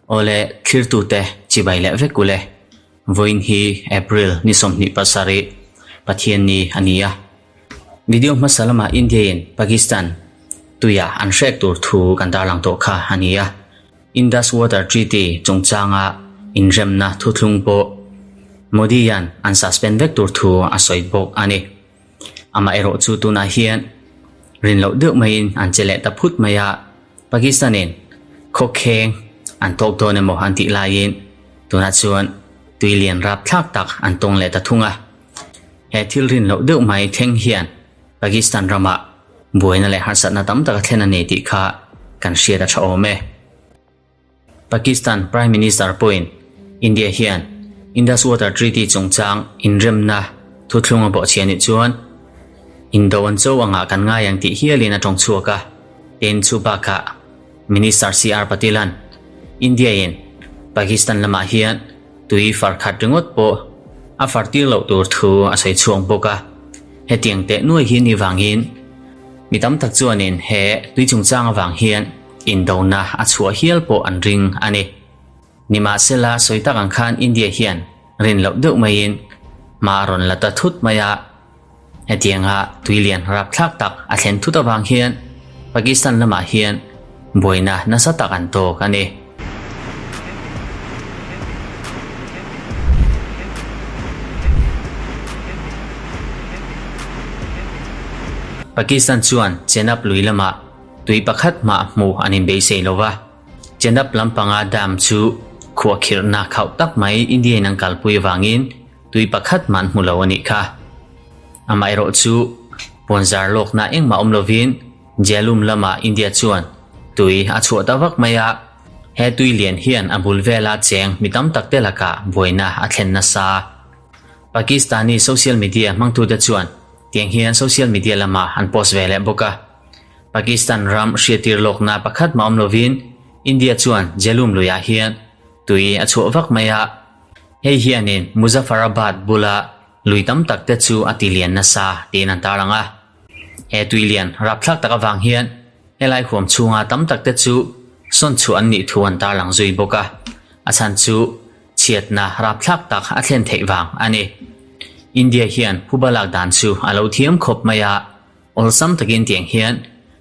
Awle thlirtute chibai leh vek ule. Vawiin hi April ni 27 Pathianni a ni a. Video hmasa lamah India-in Pakistan tuia an hrek tur thu kan tarlang tawh kha a ni a. Indus Water Treaty chungchanga inremna thuthlung pawh Modi-a'n an suspend vek tur thu a sawi bawk a ni. Amaherawh chu tunah hian rin loh deuh maiin an che leh ta phut mai a, Pakistan-in khawkheng an tawk dawn emaw an tih laiin tunah chuan tui lian rapthlak tak an tawng leh ta thung a. He thil rin loh deuh mai thleng hian Pakistan ramah buaina leh harsatna tam tak a thlen a ni tih kha kan hriat a tha awm e. Pakistan Prime Minister pawhin India hian Indus Water Treaty chungchang inremna thuthlung a bawhchhiah nih chuan indo an cho angah kan ngai ang tih hialin a tawng chhuak a. Tin, chu bakah Minister CR Patil-a'n India-in Pakistan lamah hian tui far khat ringawt pawh a far tir loh tur thu a sawi chhuak bawk a. Hetiang teh nuai hi ni vangin mi tam tak chuanin he tui chungchang avang hian Indona a chhuah hial pawh an ring a ni. Nimahsela, sawi tak ang khan India hian rin loh deuh maiin hma a rawn la ta thut mai a. Hetianga tuilian rapthlak tak a thlen thut avang hian Pakistan lamah hian buaina nasa tak an tawk a ni. Pakistan chuan Chenab lui lamah Tui pakhat mah hmuh an inbeisei lo va, Chenab lampanga dam chu khuahkhirhna khauh tak mai India-in an kalpui avangin tui pakhat mah an hmu lo a nih kha. Amaherawh chu puanzar lawkna engmah awm lovin Jhelum lamah India chuan tui a chhuah ta vak mai a, he tui lian hian a bul vela cheng mi tam takte lakah buaina a thlen nasa. Pakistani social media hmangtute chuan tiang hian social media lamah an post ve leh bawk a. Pakistan ram hriattir lawkna pakhat mah awm lovin India chuan Jhelum luiah hian tui a chhuah vak mai a, hei hianin Muzaffarabad bula lui tam tak te chu a ti lian nasa tiin an tarlang a. He tui lian rapthlak tak avang hian helai huam chhunga tam tak te chu sawn chhuah an nih thu an tarlang zui bawk a, a chhan chu chhiatna rapthlak tak a thlen theih vang a ni. India hian phuba lak dan chu a lo thiam khawp mai a. Awlsam takin tiang hian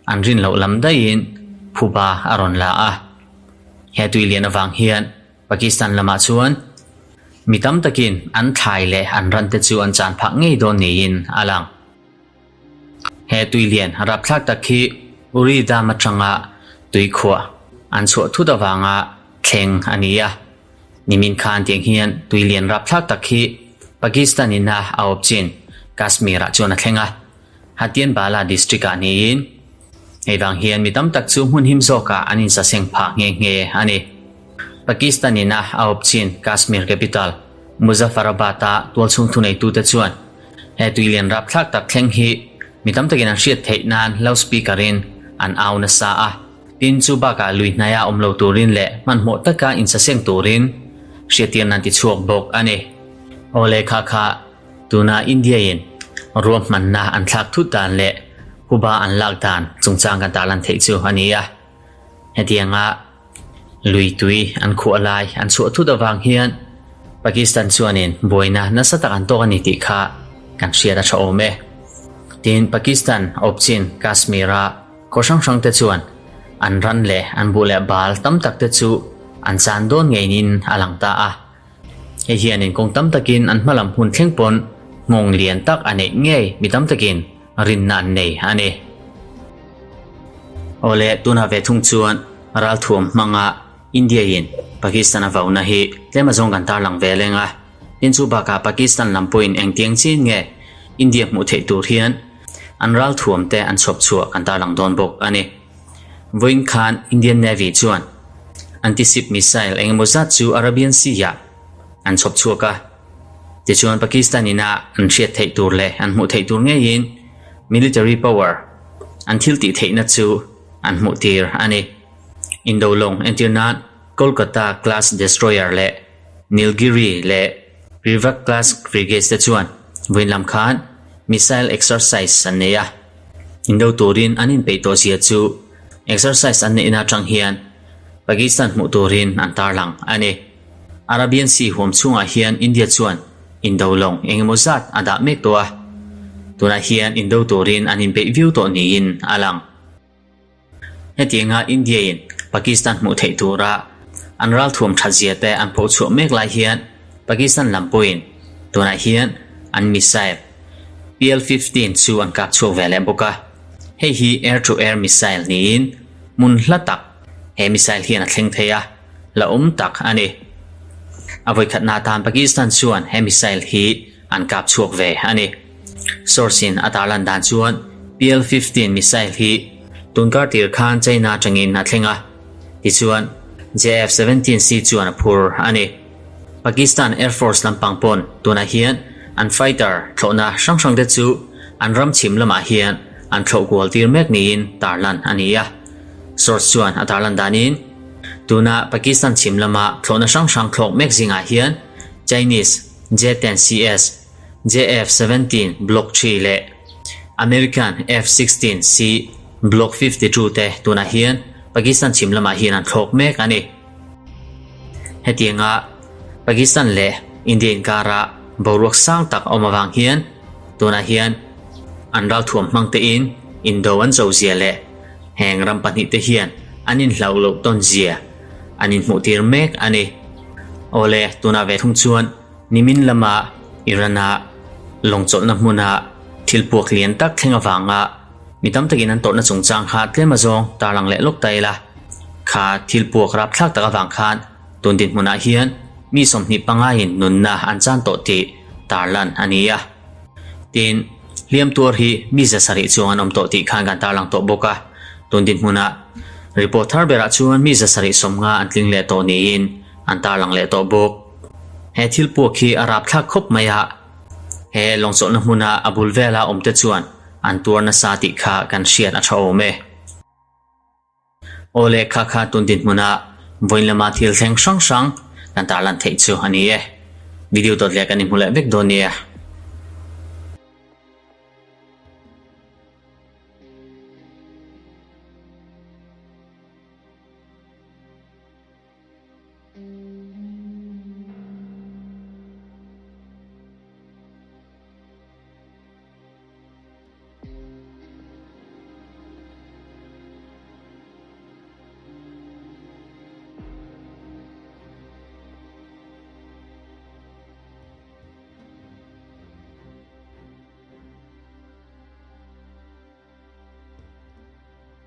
an rin loh lam daihin phuba a rawn la a. He tui lian avang hian Pakistan lamah chuan mi tam takin an thlai leh an ran te chu an chan phah ngei dawn niin a lang. He tui lian rapthlak tak hi Uri Dam atanga tui khuah an chhuah thut avanga thleng a ni a. Nimin khan tiang hian tui lian rapthlak tak hi Pakistan ina a awp chin Kashmir ah chuan a thleng a. Hatian Bala District ah niin hei vang hian mi tam tak chu hmun him zawkah an insaseng phah nghe nghe a ni. Pakistan ina a awp chin Kashmir capital Muzaffarabad a tualchhung thuneitute chuan he tui lian rapthlak tak thleng hi mi tam takin an hriat theih nan loudspeaker in an au nasa a. Tin, chu bakah lui hnaia awm lo turin leh hmanhmawh taka insaseng turin hriattirna an ti chhuak bawk a ni. Aw le kha kha, tuna India-in ruahmanna an thlak thut dan leh huba an lak dan chungchang kan tarlan theih chu a ni a. Hetianga lui tui an khuah lai an chhuah thut avang hian Pakistan chuanin buaina nasa tak an tawk a ni tih kha kan hriat a tha awm e. Tin, Pakistan awpchin Kashmir-a Khaw hrang hrang te chuan an ran leh an buh leh bal tam tak te chu an chan dawn ngeinin a lang ta a. Hei hianin kawng tam takin an hmalam hun thleng pawn nghawng lian tak a neih ngei mi tam takin rinna an nei a ni. Awle tunah ve thung chuan ralthuam hmanga India in Pakistan a vauna hi tlem azawng kan tarlang ve leng a. Tin chu bakah Pakistan lam pawhin engtiang chin nge India hmuh theih tur hian an ralthuam te an chhawp chhuah kan tarlang dawn bawk a ni. Vawiin khan Indian Navy chuan anti-ship missile engemaw zat chu Arabian Sea-ah an chhawp chhuak a. Tichuan Pakistan ina an hriat theih tur leh an hmuh theih tur ngeiin military power an thil tih theihna chu an hmuh tir a ni. Indo lawng entir nan Kolkata class destroyer leh Nilgiri leh Krivak class frigates te chuan vawiin lam khan missile exercise an nei a, indo turin an inpeih tawh zia chu Exercise an neihna atang hian Pakistan hmuh turin an tarlang a ni. Arabian Sea huam chhungah hian India chuan indo lawng eng emaw zat a dah mek tawh a, tunah hian indo turin an inpeih viau tawh niin a lang. Hetianga India-in Pakistan hmuh theih tura an ralthuam that zia te an pho chhuah mek lai hian Pakistan lam pawhin tunah hian an missile PL-15 chu an kap chhuak ve leh bawk a. Hei hi air-to-air missile niin hmun hla tak he missile hian a thleng thei a, la awm tak a ni. A vawikhatna atan Pakistan chuan he missile hi an kap chhuak ve a ni. Source in a tarlan dan chuan PL-15 missile hi tunkar tir khan China atangin a thleng a, tichuan JF-17C chuan a phur a ni. Pakistan Air Force lampang pawn tunah hian an fighter thlawhna hrang hrang te chu an ram chhim lamah hian an thlawh kual tir mek niin tarlan a ni a. Source chuan a tarlan danin tuna Pakistan chhim lama thlawhna hrang hrang thlawk mek zingah hian Chinese J-10CS, JF-17 Block 3 leh American F-16C Block 52 te tunah hian Pakistan chhim lamah hian an thlawk mek a ni. Hetianga Pakistan leh India inkara boruak sang tak a awm avang hian tunah hian an ralthuam hmang tein indo an cho zia leh heng ram pahnihte hian an inhlauh loh tawn zia an inhmuhtir mek a ni. Awle, tunah ve thung chuan nimin lama Iran-a lawngchawlhna hmuna thil puak lian tak thleng avanga mi tam takin an tawrhna chungchang kha tlem azawng tarlang leh lawk ta ila. Kha thil puak rapthlak tak avang khan tun dinhmunah hian mi 25 in nunna an chan tawh tih tarlan a ni a. Tin, hliam tuar hi mi 700 chuang an awm tawh tih khan kan tarlang tawh bawk a. Tun dinhmunah report thar berah chuan mi 750 an tling leh tawh niin an tarlang leh tawh bawk. He thil puak hi a rapthlak khawp mai a, he lawngchawlhna hmuna a bul vela awmte chuan an tuar nasa tih kha kan hriat a tha awm e. Aw le kha kha tun dinhmuna vawiin lama thil thleng hrang hrang kan tarlan theih chu a ni e. Video dawt leh kan inhmu leh vek dawn nia.